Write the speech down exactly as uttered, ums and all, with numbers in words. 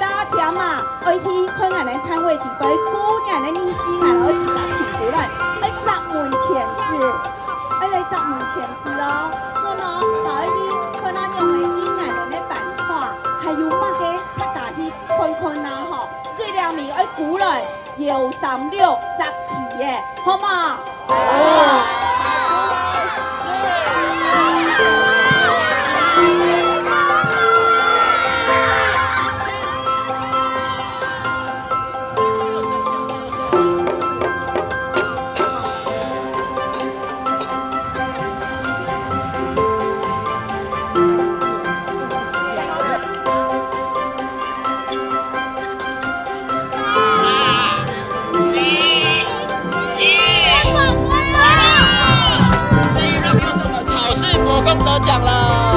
大家聽嘛，愛去看𠊎等攤位底背，鼓勵𠊎等明星，𠊎等愛自家請出來，愛紮門錢子，愛來紮門錢子哦。好喏，還愛去看下仰會應𠊎等个辦法，還有麼个，大家去看看啦吼。最後面愛鼓勵 有三六十七耶，好嗎？考试伯公得獎了。